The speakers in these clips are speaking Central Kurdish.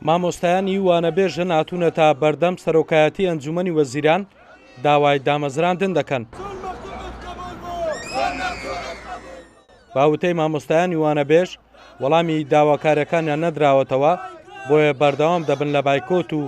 مامۆستایانی وانەبێژن هاتوونەتە بەردەم سەرۆکایەتی ئەنجوومەنی وەزیران داوای دامەزراندن دەکەن. بە وتەی مامۆستایانی وانەبێژ، وەڵامی داواکارییەکانیان نەدراوەتەوە، بۆیە بەردەوام دەبن لە بایکۆت و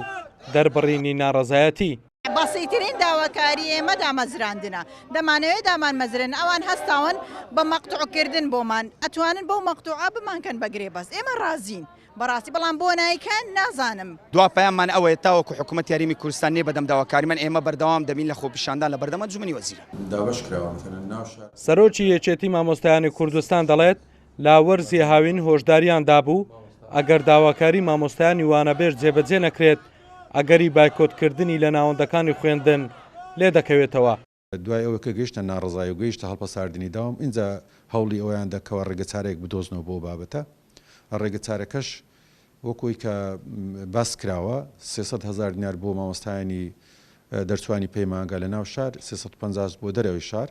دەربڕینی ناڕەزایەتی. بەسیترین داواکاری ئێمە دامەزراندنە، دەمانەوێت دامانمەزرێنن، ئەوان هەستاون بە مەقتوعکردن بۆمان، ئەتوانن بەو مەقتوعە بمانکەن بە گرێبەست، ئێمە ڕازین بەڕاستی، بەڵام بۆ نایکەن نازانم. دوا پەیاممان ئەوەیە تاوەکو حکومەتی هەرێمی کوردستان نێ بەدەم داواکاریمان ئێمە بەردەوام دەبین لە خۆپیشاندان لە بەردەم ئەنجومەنی وەزیران. دابەش کراوە مەسەلەن ناو شار. سەرۆکی یەکێتی مامۆستایانی کوردستان دەڵێت، لە وەرزی هاوین هۆشداریان دابوو، ئەگەر داواکاری مامۆستایانی وانەبێژ جێبەجێ نەکرێت، ئەگەری بایکۆتکردنی لە ناوەندەکانی خوێندن لێدەکەوێتەوە. دوای ئەوەی کە گەیشتە ناڕەزایی و گەیشتە هەڵپەساردنی دەوام، ئینجا هەوڵی ئەوەیان دا کەوا ڕێگەچارەیەک بدۆزنەوە بۆ ئەو بابەتە. ڕێگەچارەکەش وەک ئەوەی کە باس کراوە، 300 هەزار دینار بۆ مامۆستایانی دەرچووانی پەیمانگا لە ناو شار، 350 بۆ دەرەوەی شار.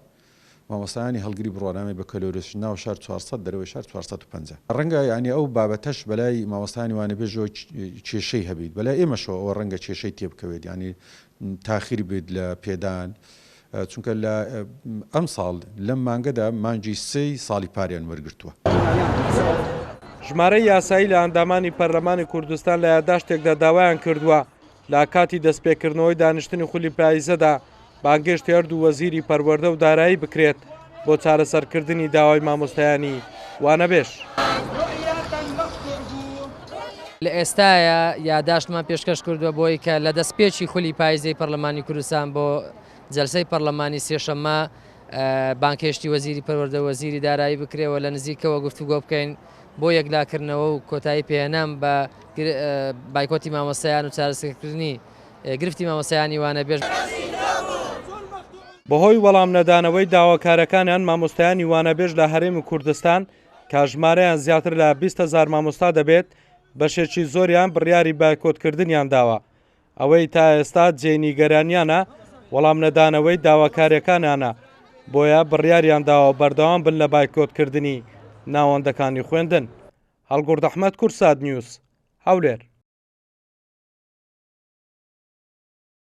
مامۆستایانی هەڵگری بڕوانامەی بەکەلۆریۆسیش ناو شار 400، دەرەوەی شار 450. ڕەنگە یانی ئەو بابەتەش بەلای مامۆستایانی وانەبێژەوە کێشەی هەبیت، بەلای ئێمەشەوە ئەوە ڕەنگە کێشەی تێبکەوێت یانی تاخیر بێت لە پێدان، چونکە لە ئەمساڵ لەم مانگەدا مانگی سێی ساڵی پاریان وەرگرتووە. ژمارەی یاسایی لە ئەندامانی پەرلەمانی کوردستان لە یاداشتێکدا داوایان کردووە لە کاتی دەستپێکردنەوەی دانیشتنی خولی پایزەدا بانگێشتی هەردوو وەزیری پەروەردە و دارایی بکرێت بۆ چارەسەرکردنی داوای مامۆستایانی وانەبێژ. لە ئێستایا یاداشتمان پێشکەش کردووە بۆی کە لە دەستپێکی خولی پایزەی پەرلەمانی کوردستان بۆ جەلسەی پەرلەمانی سێشەممە بانگهێشتی وەزیری پەروەردە و وەزیری دارایی بکرێ و لە نزیکەوە گفتوگۆ بکەین بۆ یەکلاکردنەوە و کۆتایی پێهێنان بە بایکۆتی مامۆستایان و چارەسەرکردنی گرفتی مامۆستایانی وانەبێژ. بەهۆی وەڵامنەدانەوەی داواکارەکانیان مامۆستایانی وانەبێژ لە هەرێمی کوردستان کە ژمارەیان زیاتر لە 20 هەزار مامۆستا دەبێت، بەشێکی زۆریان بڕیاری بایکۆتکردنیان داوە. ئەوەی تا ئێستا جێی نیگەرانیانە وەڵامنەدانەوەی داواکاریەکانیانە، بۆیە بڕیاریان داوە بەردەوام بن لە بایکۆتکردنی ناوەندەکانی خوێندن. هەڵگورد ئەحمەد، کوردسات نیوز، هەولێر.